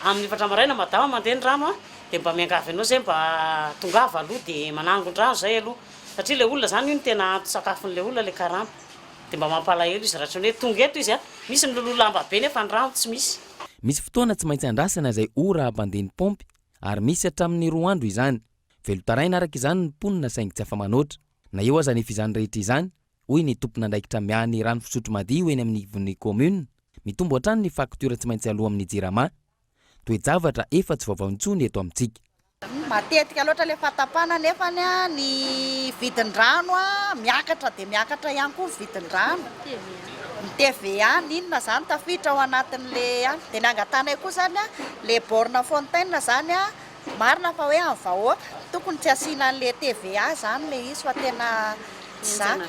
amin'ny efatra maraina madama mandeha ny rano an, dia mba miangavy anao zay mba tongava aloha dia manangon-drano zay aloha, satria ilay olona zany io no tena anton-tsakafon'ilay olona ilay karama. Dia mba mampalahelo izy raha tsy hoe tonga eto izy a! Misy miloloha lamba be nefa ny rano tsy misy. Misy fotoana tsy maintsy andrasana izay ora hampandeha ny paompy ary misy hatramin'ny roa andro izany. Velon-taraina araka izany ny mponina saingy tsy afa-manoatra. Na eo aza anefa izany rehetra izany, hoy ny tompon'andraikitra miahy ny rano fisotro madio eny amin'ny ivon'ny kaominina, mitombo hatrany ny faktiora tsy maintsy aloa amin'ny Jirama. Toe-javatra efa tsy vaovao intsony eto amintsika. Matetika loatra ilay fahatapana nefa ny vidin-drano miakatra dia miakatra ihany koa ny vidin-drano. Ny TVA ny inona izany tafiditra ao anatin'ilay any. Dia ny angatanay koa izany ilay borne fontaine izany marina fa hoe an'ny vahoaka, tokony tsy asiana an'ilay TVA izany ilay izy fa tena tsy zaka.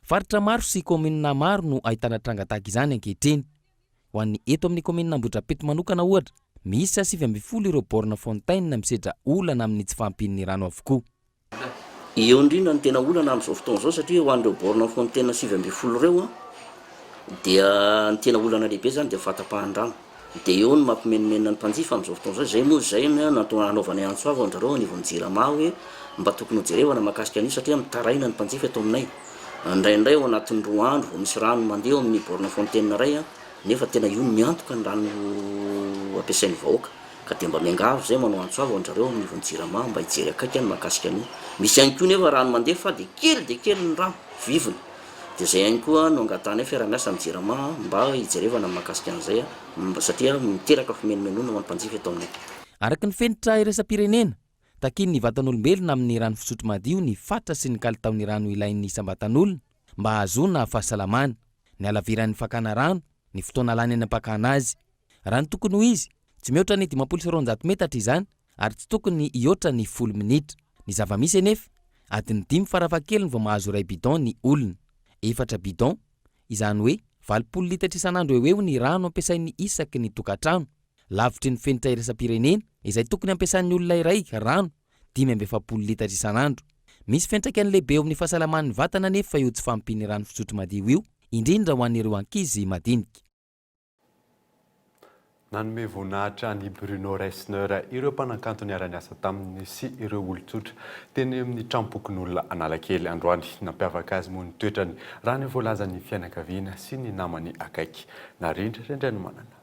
Faritra maro sy kaominina maro no ahitana tranga tahaka izany ankehitriny. Ho an'ny eto amin'ny kaominina Ambohidrapeto manokana ohatra, miisa 19 ireo borne fontaine misedra olana amin'ny tsy fahampian'ny rano avokoa. Eo indrindra no tena olana amin'izao fotoana izao satria ho an'ireo borne fontaine 19 ireo dia ny tena olana lehibe izany dia ny fahatapahan-drano. Dia eo no mampimenomenona ny mpanjifa amin'izao fotoana izao. Izay moa izay no natao hanaovanay antso avo an-dry zareo anivon'ny Jirama hoe mba tokony hojerevana mahakasika an'io satria mitaraina ny mpanjifa eto aminay. Indraindray ao anatin'ny roa andro vao misy rano mandeha ao amin'ny borne fontaine iray nefa tena io no miantoka ny rano ampiasain'ny vahoaka ka dia mba miangavy izay manao antso avo an-dry zareo amin'ny ivon'ny jirama mba hijery akaiky ny mahakasika an'io. Misy ihany koa nefa rano mandeha fa dia kely dia kely ny rano, vivony. Dia izay ihany koa no angatahanay fiaraha-miasa amin'ny jirama mba hijerevana ny mahakasika an'izay satria miteraka fimenomenona ho an'ny mpanjifa eto aminay. Araka ny fenitra iraisam-pirenena, Takian'ny vatan'olombelona amin'ny rano fisotro madio ny fatra sy ny kalitaon'ny rano ilain'ny isam-batan'olona mba hahazoana fahasalamana, ny halaviran'ny fakana rano, ny fotoana lany any am-pakana azy. Raha ny tokony ho izy, tsy mihoatra ny 250 metatra izany ary tsy tokony hihoatra ny folo minitra. Ny zava-misy anefa, adiny dimy farafahakeliny vao mahazo iray bidon ny olona. Efatra bidon, izany hoe 80 litatra isan'andro eo ho eo ny rano ampiasain'ny isaky ny tokantrano. Lavitry ny fenitra iraisam-pirenena. izay tokony hampiasan'ny olona iray rano 45 litatra isan'andro. Misy fiantraikany lehibe eo amin'ny fahasalaman'ny vatana anefa io tsy fahampian'ny rano fisotro madio io, indrindra ho an'ireo ankizy madinika. Nanome voninahitra an'i Bruno Reisner ireo mpanakanto niara-niasa taminy sy ireo olon-tsotra teny amin'ny tranompokonolona Analakely androany. Nampiavaka azy moa ny toetrany, raha ny voalazan'ny fianakaviana sy ny namany akaiky. Narindra Randrianomanana.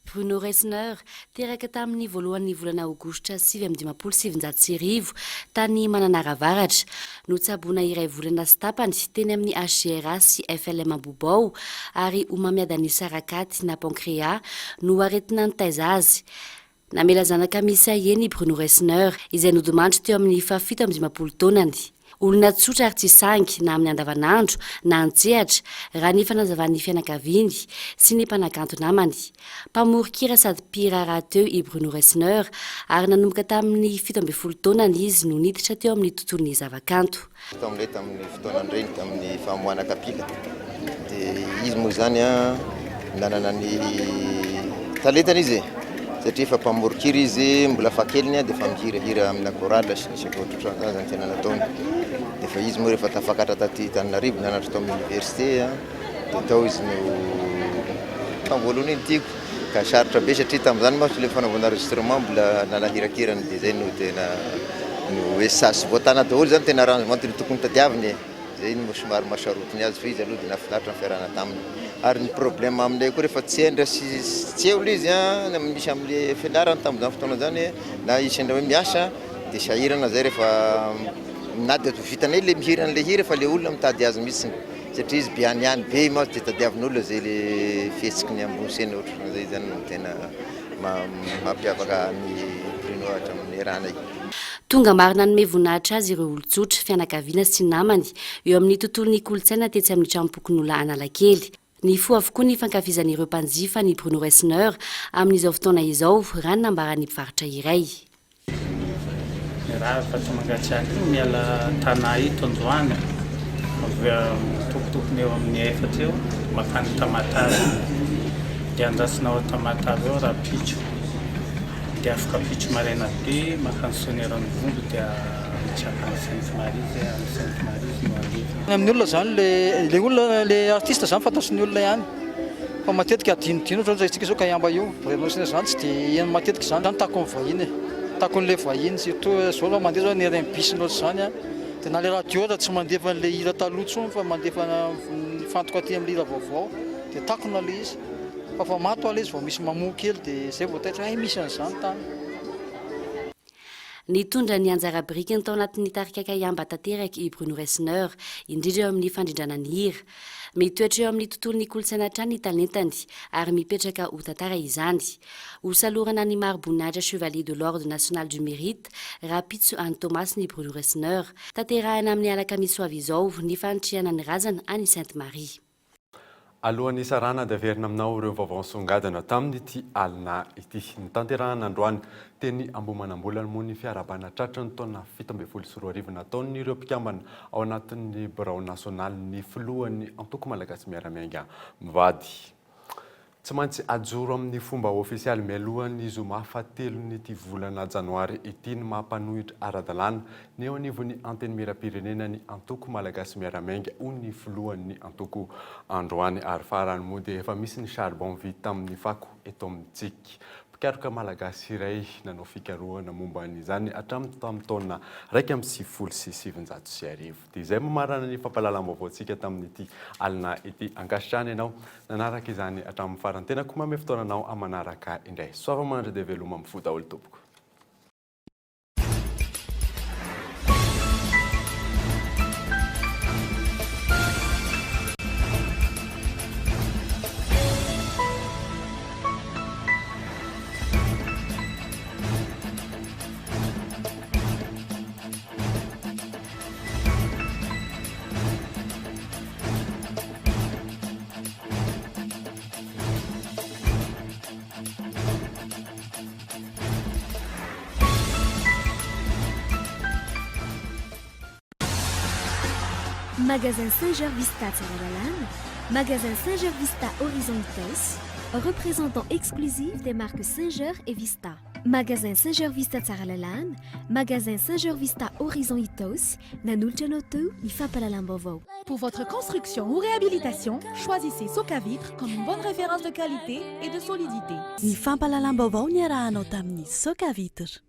Bruno Reisner, teraka tamin'ny voalohan'ny volana aogositra 1959 tany Mananara Avaratra. Notsaboina iray volana sy tapany teny amin'ny HJRA sy FLM Ambohibao ary homamiadan'ny sarakaty na pancréas no aretina nitaiza azy. Namela zanaka miisa eny i Bruno Reisner, izay nodimandry teo amin'ny fahafito amby 50 taonany. Olona tsotra ary tsy sangy na amin'ny andavanandro na an-tsehatra, raha ny fanazavan'ny fianakaviany sy ny mpanakanto namany. Mpamoron-kira sady mpihira rahateo i Bruno Reisner ary nanomboka tamin'ny 17 taonany izy no niditra teo amin'ny tontolon'ny zavakanto. Tao amin'ilay tamin'ny fotoanan'ireny tamin'ny famoahana kapila dia izy moa izany an nanana ny talentany izy e satria efa mpamoron-kira izy mbola fahakeliny dia efa mihirahira amina chorale sy ny sisa ohatrohatran'izany izany tena nataony dia efa izy moa rehefa tafakatra taty Antananarivo nianatra tao amin'ny université an dia tao izy no tamin'ny voalohany iny tiako ka sarotra be satria tamin'izany mantsy ilay fanaovana enregistrement mbola nalahirakirany dia izay no tena no hoe sasy voatana daholo izany tena arrangement no tokony tadiaviny e, izay no somary mahasarotiny azy fa izy aloha dia nahafinaritra ny fiarahana taminy ary ny problème aminay koa rehefa tsy sendra sy tsy eo ilay izy an, misy amin'ilay fianarana tamin'izany fotoana izany na izy sendra hoe miasa dia sahirana zay rehefa na dia vitanay ilay mihira an'ilay hira fa ilay olona mitady azy mihitsy. Satria izy be aniany be mantsy dia tadiavin'olona izay le fihetsiky ny ambony scène ohatran'izay zany no tena mampiavaka an'i Bruno hatramin'ny eranay. Tonga maro nanome voninahitra azy ireo olon-tsotra, fianakaviana sy namany eo amin'ny tontolon'ny kolontsaina tetsy amin'ny tranompokonolona Analakely. Nifoha avokoa ny fankafizan'ireo mpanjifa an'i Bruno Resner amin'izao fotoana izao, raha ny nambaran'ny mpivarotra iray. Mirary vata mangatsiaka io miala Tana eto androany avy tokotokony eo amin'ny efatra eo makany Tamatave dia andrasana ao Tamatave ao rahampitso dia afaka ampitso maraina be makany Soanierana-Ivondro dia mitraka any Sainte Marie zay any Sainte Marie izy no alefa. Any amin'ny olona zany le le olona le artiste zany fantatry ny olona ihany fa matetika adinodino ohatran'ny zay tsika zao kaiamba io vraiment sy zany tsy de heno matetika zany zany takon'ny vahiny e takon'le vahiny surtout zao raha mandeha zao ny rnb sy ny ohatr'izany a de na le radio aza tsy mandefa an'le hira taloha intsony fa mandefa mifantoka aty amin'le hira vaovao de takona le izy fa fa maty hoa le izy vao misy mamoa kely de zay vao taitra hay misy an'izany tany. Nitondra ny anjara birikiny tao anatin'ny tarika Kaiamba tanteraka i Bruno Resner, indrindra eo amin'ny fandrindrana ny hira. Mitoetra eo amin'ny tontolon'ny kolontsaina hatrany ny talentany ary mipetraka ho tantara izany. Hosalorana ny mari-boninahitra Chevalier de l'Ordre National du Mérite rahampitso any Toamasina i Bruno Resner. Tanterahina amin'ny alakamisy ho avy izao ny fanitrihana ny razana any Sainte Marie. Alohan'ny hisarahana dia averina aminao ireo vaovao nisongadina tamin'ity alina ity. Notanterahina androany teny Ambohimanambola moa ny fiarahabana tratry ny taona 2017 nataon'ireo mpikambana ao anatin'ny birao nasionalin'ny filohan'ny antoko Malagasy Miara-Miainga mivady. Tsy maintsy ajoro amin'ny fomba ofisialy mialohan'ny zoma fahatelon'ity volana janoary ity ny maha mpanohitra ara-dalàna ny eo anivon'ny Antenimierampirenena ny antoko Malagasy Miara-Miainga, hoy ny filohan'ny antoko androany. Ary farany moa dia efa misy ny charbon vita amin'ny fako eto amintsika. Mpikaroka malagasy iray nanao fikarohana momba an'izany hatramin'ny tamin'ny taona 1991. Dia izay mamarana ny fampahalalam-baovaontsika tamin'ity alina ity. Ankasitrahana ianao nanaraka izany hatramin'ny farany. Tena koa manome fotoana anao hamanaraka indray. Soava mandry dia veloma mifoha daholo tompoko. Magasin Singer Vista Tsaralalàna, Magasin Singer Vista Horizon Itaosy, représentant exclusif des marques Singer et Vista. Magasin Singer Vista Tsaralalàna, Magasin Singer Vista Horizon Itaosy, nanolotra anao teo ny fampahalalam-baovao. Pour votre construction ou réhabilitation, choisissez Socavitre comme une bonne référence de qualité et de solidité. Ny fampahalalam-baovao niarahanao tamin'ny Socavitre.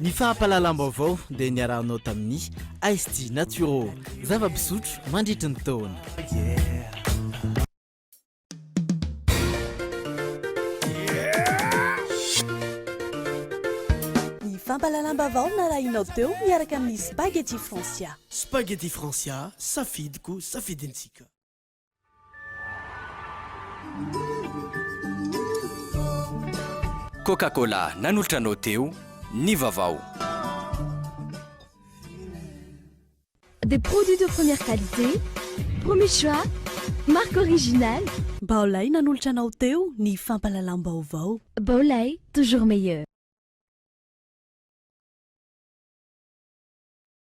Ny fampahalalam-baovao dia niarahanao tamin'ny Ice Tea Naturo, zava-pisotro mandritry ny taona. Ny fampahalalam-baovao narahinao teo miaraka amin'ny Spaghetti Francia. Spaghetti Francia, safidiko, safidintsika. Coca-Cola nanolotra anao teo ny vaovao. Des produits de première qualité, premier choix, marque originale. Baolay nanolotra anao teo ny fampahalalam-baovao. Baolay, toujours meilleur.